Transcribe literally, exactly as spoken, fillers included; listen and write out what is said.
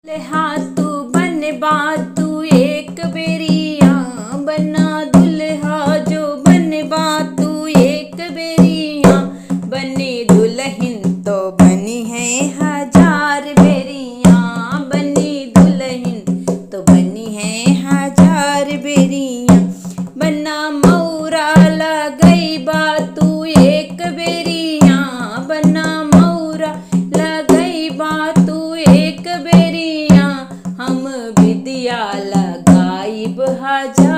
दुल्हा तू बनबा तू एक बेरिया, बना दुल्हा जो बनबा तू एक बेरिया, बनी दुलहिन तो बनी है हजार बेरिया, बनी दुलहिन तो बनी है हजार बेरिया। बना मौरा लगइबा तू एक बेरिया, बना मौरा लगइबा तू एक बेरिया, हम बिदिया लगाइब हजार